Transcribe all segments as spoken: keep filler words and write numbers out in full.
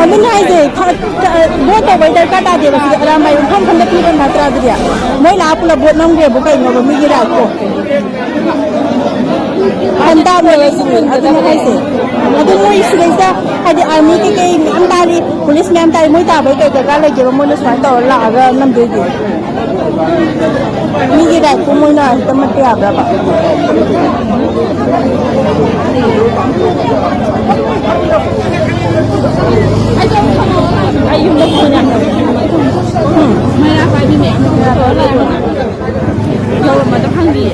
ꯑꯗꯨꯅ ꯍꯥꯏꯁꯦ, ꯊ-, ꯊ-, ꯚꯣꯠ ꯇꯧꯕꯩ ꯗꯔꯀꯥꯔ ꯇꯥꯗꯦꯕ꯫ ꯁꯤꯗꯤ ꯑꯔꯥꯝꯕꯥꯏ ꯃꯐꯝ ꯈꯟꯗ ꯄꯤꯕ ꯅꯠꯇ꯭ꯔꯥ? ꯑꯗꯨꯗꯤ ꯃꯣꯏ ꯂꯥꯛꯑ ꯄꯨꯂꯞ ꯚꯣꯠ ꯅꯝꯈ꯭ꯔꯦꯕꯨ ꯀꯩꯅꯣꯕ ꯃꯤꯒꯤ ꯔꯥꯏꯠꯇꯣ? ꯍꯟ ꯇꯥꯕꯅꯦꯕ ꯁꯤꯗꯤ꯫ ꯑꯗꯨꯅ ꯍꯥꯏꯁꯦ, ꯑꯗꯨ ꯃꯣꯏ ꯁꯤꯗꯩꯁꯤꯗ ꯍꯥꯏꯗꯤ ꯑꯥꯔꯃꯤ ꯀꯩꯀꯩ ꯃꯌꯥꯝ ꯇꯥꯔꯤ, ꯄꯨꯂꯤꯁ ꯃꯌꯥꯝ ꯇꯥꯔꯤ, ꯃꯣꯏ ꯇꯥꯕꯩ ꯀꯩ ꯗꯔꯀꯥꯔ ꯂꯩꯒꯦꯕ? ꯃꯣꯏꯅ ꯁꯨꯃꯥꯏꯅ ꯇꯧꯔ ꯂꯥꯛꯑꯒ ꯅꯝꯗꯣꯏꯗꯤ? ꯃꯤꯒꯤ ꯔꯥꯏꯠꯇꯨ ꯃꯣꯏꯅ ꯍꯦꯛꯇ ꯃꯠꯄ ꯌꯥꯕ꯭ꯔꯕ? ꯑꯩ ꯌꯨꯝꯗ ꯐꯣꯟ ꯌꯥꯝ ꯇꯧꯔꯛꯑꯦ꯫ ꯎꯝ꯫ ꯃꯩꯔꯥ ꯄꯥꯏꯕꯤ ꯃꯌꯥꯝ ꯇꯧꯔꯛꯑꯦ꯫ ꯌꯧꯔꯝꯃꯗ꯭ꯔꯥ ꯈꯪꯗꯤꯌꯦ꯫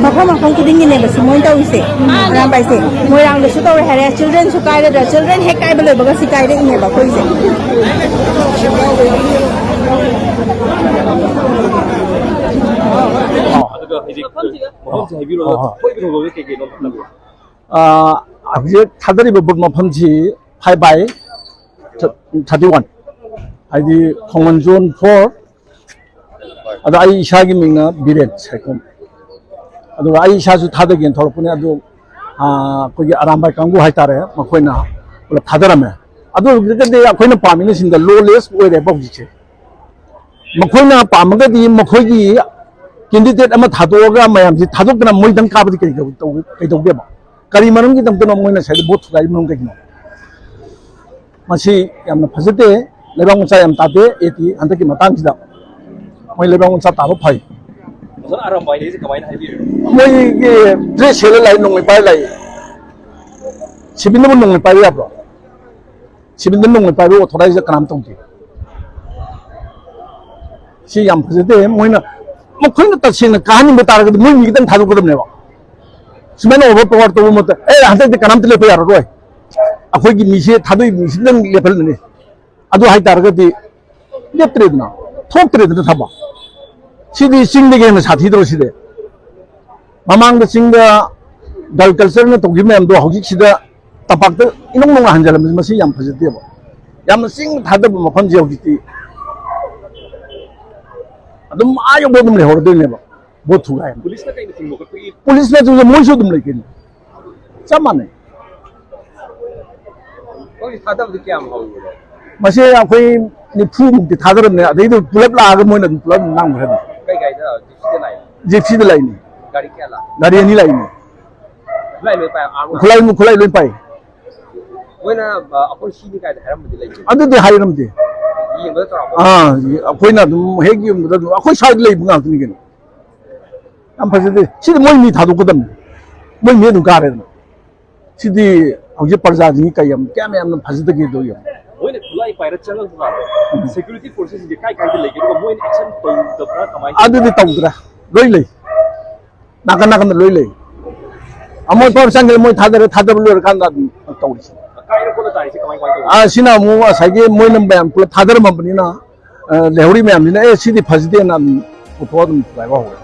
ꯃꯐꯝ ꯃꯐꯝ ꯈꯨꯗꯤꯡꯒꯤꯅꯦꯕ ꯁꯤ ꯃꯣꯏꯅ ꯇꯧꯔꯤꯁꯦ꯫ ꯃꯥꯅꯦ꯫ ꯑꯔꯥꯝꯕꯥꯏꯁꯦ ꯃꯣꯏꯔꯥꯡꯗꯁꯨ ꯇꯧꯔꯦ ꯍꯥꯏꯔꯦ, ꯆꯤꯜꯗ꯭ꯔꯦꯟꯁꯨ ꯀꯥꯏꯔꯗ꯭ꯔꯥ, ꯆꯤꯜꯗ꯭ꯔꯦꯟ ꯍꯦꯛ ꯀꯥꯏꯕ ꯂꯣꯏꯕꯒ ꯁꯤ ꯀꯥꯏꯔꯛꯏꯅꯦꯕ ꯑꯩꯈꯣꯏꯁꯦ꯫ ꯑꯗꯨꯒ ꯍꯧꯖꯤꯛ ꯃꯐꯝꯁꯦ ꯍꯥꯏꯕꯤꯔꯣ, ꯑꯥ, ꯑꯥ꯫ ꯊꯣꯛꯏꯕ ꯊꯧꯗꯣꯛꯁꯦ ꯀꯩ ꯀꯩꯅꯣ ꯈꯪꯕꯤꯕ꯭ꯔꯣ? ꯑꯥ, ꯍꯧꯖꯤꯛ ꯊꯥꯗꯔꯤꯕ ꯕꯨꯠ ꯃꯐꯝꯁꯤ ꯐꯥꯏꯚ ꯕꯥꯏ ꯊꯥꯔꯇꯤ ꯋꯥꯟ, ꯍꯥꯏꯗꯤ ꯈꯣꯡꯃꯟ ꯖꯣꯟ ꯐꯣꯔ꯫ ꯑꯗꯣ ꯑꯩ ꯏꯁꯥꯒꯤ ꯃꯤꯡꯅ ꯕꯤꯔꯦꯟ ꯁꯥꯏꯈꯣꯝ꯫ ꯑꯗꯨꯒ ꯑꯩ ꯏꯁꯥꯁꯨ ꯊꯥꯗꯒꯦꯅ ꯊꯣꯛꯂꯛꯄꯅꯦ, ꯑꯗꯨ, ꯑꯥ, ꯑꯩꯈꯣꯏꯒꯤ ꯑꯔꯥꯝꯕꯥꯏ ꯀꯥꯡꯕꯨ ꯍꯥꯏꯇꯥꯔꯦ, ꯃꯈꯣꯏꯅ ꯄꯨꯂꯞ ꯊꯥꯗꯔꯝꯃꯦ꯫ ꯑꯗꯨ ꯑꯣꯏꯔꯒꯗꯤ ꯑꯩꯈꯣꯏꯅ ꯄꯥꯝꯃꯤꯅ ꯁꯤꯗ ꯂꯣꯂꯦꯁ ꯑꯣꯏꯔꯦꯕ ꯍꯧꯖꯤꯛꯁꯦ꯫ ꯃꯈꯣꯏꯅ ꯄꯥꯝꯃꯒꯗꯤ ꯃꯈꯣꯏꯒꯤ ꯀꯦꯟꯗꯤꯗꯦꯠ ꯑꯃ ꯊꯥꯗꯣꯛꯑꯒ ꯃꯌꯥꯝꯁꯤ ꯊꯥꯗꯣꯛꯇꯅ ꯃꯣꯏꯗꯪ ꯀꯥꯕꯗꯤ ꯀꯩ ꯇꯧ-, ꯀꯩꯗꯧꯒꯦꯕ? ꯀꯔꯤ ꯃꯔꯝꯒꯤꯗꯃꯛꯇꯅꯣ ꯃꯣꯏꯅ ꯉꯁꯥꯏꯗ ꯚꯣꯠ ꯊꯨꯒꯥꯏꯔꯤ ꯃꯔꯝ ꯀꯩꯒꯤꯅꯣ? ꯃꯁꯤ ꯌꯥꯝꯅ ꯐꯖꯗꯦ꯫ ꯂꯩꯕꯥꯛ ꯃꯆꯥ ꯌꯥꯝ ꯇꯥꯗꯦ ꯑꯦ ꯇꯤ ꯍꯟꯗꯛꯀꯤ ꯃꯇꯥꯡꯁꯤꯗ꯫ ꯃꯣꯏ ꯂꯩꯕꯥꯛ ꯃꯆꯥ ꯇꯥꯕ ꯐꯩ꯫ ꯑꯣꯖꯥꯅ ꯑꯔꯥꯝꯕꯥꯏꯅꯦꯁꯦ ꯀꯃꯥꯏꯅ ꯍꯥꯏꯕꯤꯔꯤꯅꯣ? ꯃꯣꯏꯒꯤ ꯗ꯭ꯔꯦꯁ ꯁꯦꯠꯂ ꯂꯥꯛꯏ, ꯅꯣꯡꯃꯩ ꯄꯥꯏꯔ ꯂꯥꯛꯏ꯫ ꯁꯤꯚꯤꯜꯅꯕꯨ ꯅꯣꯡꯃꯩ ꯄꯥꯏꯕ ꯌꯥꯕ꯭ꯔꯣ? ꯁꯤꯚꯤꯜꯗ ꯅꯣꯡꯃꯩ ꯄꯥꯏꯕ ꯑꯣꯊꯣꯔꯥꯏꯖ ꯀꯅꯥꯝ ꯇꯧꯗꯦ꯫ ꯁꯤ ꯌꯥꯝ ꯐꯖꯗꯦ꯫ ꯃꯣꯏꯅ, ꯃꯈꯣꯏꯅ ꯇꯁꯦꯡꯅ ꯀꯥꯍꯟꯅꯤꯡꯕ ꯇꯥꯔꯒꯗꯤ ꯃꯣꯏ ꯃꯤ ꯈꯤꯇꯪ ꯊꯥꯗꯣꯛꯀꯗꯕꯅꯦꯕ꯫ ꯁꯨꯃꯥꯏꯅ ꯑꯣꯚꯔ ꯄꯥꯋꯔ ꯇꯧꯕ ꯃꯇꯝ, "ꯑꯦ, ꯍꯟꯗꯛꯇꯤ ꯀꯅꯥꯝꯇ ꯂꯦꯞꯄ ꯌꯥꯔꯔꯣꯏ, ꯑꯩꯈꯣꯏꯒꯤ ꯃꯤꯁꯦ ꯊꯥꯗꯣꯛꯏ ꯃꯤꯁꯤꯗꯪ ꯂꯦꯞꯍꯜꯂꯅꯤ", ꯑꯗꯨ ꯍꯥꯏꯇꯥꯔꯒꯗꯤ ꯂꯦꯞꯇ꯭ꯔꯦꯗꯅ, ꯊꯣꯛꯇ꯭ꯔꯦꯗꯅ ꯊꯕꯛ꯫ ꯁꯤꯗꯤ ꯆꯤꯡꯗꯒꯤ ꯍꯦꯟꯅ ꯁꯥꯊꯤꯗ꯭ꯔꯣ ꯁꯤꯗꯤ? ꯃꯃꯥꯡꯗ ꯆꯤꯡꯗ ꯒꯔꯜ ꯀꯜꯆꯔꯅ ꯇꯧꯈꯤꯕ ꯃꯌꯥꯝꯗꯣ ꯍꯧꯖꯤꯛꯁꯤꯗ ꯇꯝꯄꯥꯛꯇ ꯏꯅꯧ ꯅꯧꯅ ꯍꯟꯖꯜꯂꯝꯕꯁꯤ ꯃꯁꯤ ꯌꯥꯝ ꯐꯖꯗꯦꯕ꯫ ꯌꯥꯝꯅ ꯆꯤꯡ ꯊꯥꯗꯕ ꯃꯐꯝꯁꯦ ꯍꯧꯖꯤꯛꯇꯤ ꯑꯗꯨꯝ ꯑꯥ ꯌꯧꯕ ꯑꯗꯨꯝ ꯂꯩꯍꯧꯔꯗꯣꯏꯅꯦꯕ꯫ ꯚꯣꯠ ꯊꯨꯒꯥꯏ꯫ ꯄꯨꯂꯤꯁꯅ ꯀꯩꯅ ꯊꯤꯡꯕ ꯈꯣꯠꯄꯒꯤ ꯄꯨꯂꯤꯁꯅ ꯊꯤꯡꯕ ꯃꯣꯏꯁꯨ ꯑꯗꯨꯝ ꯂꯩ ꯀꯩꯅꯣ꯫ ꯆꯞ ꯃꯥꯟꯅꯩ꯫ ꯍꯧꯖꯤꯛ ꯊꯥꯗꯕꯗꯤ ꯀꯌꯥꯝ ꯍꯧꯔꯤꯕꯅꯣ? ꯃꯁꯤ ꯑꯩꯈꯣꯏ ꯅꯤꯐꯨ ꯃꯨꯛꯇꯤ ꯊꯥꯗꯔꯝꯅꯦ, ꯑꯗꯩꯗ ꯄꯨꯂꯞ ꯂꯥꯛꯑꯒ ꯃꯣꯏꯅ ꯑꯗꯨꯝ ꯄꯨꯂꯞ ꯑꯗꯨꯝ ꯂꯥꯡꯈ꯭ꯔꯦ ꯑꯗꯨꯝ꯫ ꯀꯩ ꯒꯥꯔꯤꯗ? ꯖꯤꯞꯁꯤꯗ ꯂꯥꯛꯏ? ꯖꯤꯞꯁꯤꯗ ꯂꯥꯛꯏꯅꯤ꯫ ꯒꯥꯔꯤ ꯀꯌꯥ ꯂꯥꯛ? ꯒꯥꯔꯤ ꯑꯅꯤ ꯂꯥꯛꯏꯅꯤ꯫ ꯈꯨꯠꯂꯥꯏ ꯂꯣꯏ ꯄꯥꯏ, ꯑꯥꯔꯃ? ꯈꯨꯠꯂꯥꯏ ꯈꯨꯠꯂꯥꯏ ꯂꯣꯏ ꯄꯥꯏ꯫ ꯃꯣꯏꯅ ꯑ, ꯑꯩꯈꯣꯏ ꯁꯤꯅꯤ ꯀꯥꯏꯗ ꯍꯥꯏꯔꯝꯕꯗꯤ ꯂꯩꯇꯦ? ꯑꯗꯨꯗꯤ ꯍꯥꯏꯔꯝꯗꯦ꯫ ꯌꯦꯡꯕꯗ ꯆꯥꯎꯔꯥꯛꯄ? ꯑꯥ, ꯑꯩꯈꯣꯏꯅ ꯑꯗꯨꯝ ꯍꯦꯛ ꯌꯦꯡꯕꯗ ꯑꯗꯨꯝ ꯑꯩꯈꯣꯏ ꯁ꯭ꯋꯥꯏꯗ ꯂꯩꯕ ꯉꯥꯛꯇꯅꯤ ꯀꯩꯅꯣ꯫ ꯌꯥꯝ ꯐꯖꯗꯦ꯫ ꯁꯤꯗꯤ ꯃꯣꯏ ꯃꯤ ꯊꯥꯗꯣꯛꯀꯗꯕꯅꯤ꯫ ꯃꯣꯏ ꯃꯤ ꯑꯗꯨꯝ ꯀꯥꯔꯦꯗꯅ꯫ ꯁꯤꯗꯤ ꯍꯧꯖꯤꯛ ꯄ꯭ꯔꯖꯥꯁꯤꯡꯒꯤ ꯀꯩ ꯌꯥꯝ ꯀꯌꯥꯝ ꯌꯥꯝꯅ ꯐꯖꯗꯒꯦꯗꯣ ꯌꯦꯡꯉꯣ꯫ ꯃꯣꯏꯅ ꯈꯨꯠꯂꯥꯏ ꯄꯥꯏꯔ ꯆꯪꯉꯛꯄ ꯀꯥꯟꯗ ꯁꯦꯀ꯭ꯌꯨꯔꯤꯇꯤ ꯐꯣꯔꯁꯦꯁꯁꯤꯡꯁꯦ ꯀꯥꯏ ꯀꯥꯏꯗ ꯂꯩꯒꯦ, ꯑꯗꯨꯒ ꯃꯣꯏꯅ ꯑꯦꯛꯁꯟ ꯇꯧꯗꯕ꯭ꯔꯥ, ꯀꯃꯥꯏꯅ ꯇꯧꯏ? ꯑꯗꯨꯗꯤ ꯇꯧꯗ꯭ꯔꯦ꯫ ꯂꯣꯏ ꯂꯩ꯫ ꯅꯥꯀꯟ ꯅꯥꯀꯟꯗ ꯂꯣꯏ ꯂꯩ꯫ ꯑꯃꯣꯠꯄ ꯑꯃ ꯆꯪꯈ꯭ꯔꯦ, ꯃꯣꯏ ꯊꯥꯗꯔꯦ, ꯊꯥꯗꯕ ꯂꯣꯏꯔꯀꯥꯟꯗ ꯑꯗꯨꯝ ꯇꯧꯔꯤꯁꯦ꯫ ꯀꯥꯏꯔ ꯈꯣꯠꯂ ꯇꯥꯔꯤꯁꯦ ꯀꯃꯥꯏ ꯀꯃꯥꯏ ꯇꯧꯏ? ꯑꯥ, ꯁꯤꯅ ꯑꯃꯨꯛ ꯉꯁꯥꯏꯒꯤ ꯃꯣꯏꯅ ꯃꯌꯥꯝ ꯄꯨꯂꯞ ꯊꯥꯗꯔꯝꯃꯕꯅꯤꯅ, ꯑ, ꯂꯩꯍꯧꯔꯤ ꯃꯌꯥꯝꯁꯤꯅ, "ꯑꯦ, ꯁꯤꯗꯤ ꯐꯖꯗꯦꯅ" ꯑꯗꯨꯝ ꯄꯨꯊꯣꯛꯑ ꯑꯗꯨꯝ ꯊꯨꯒꯥꯏꯕ ꯍꯧꯔꯦ꯫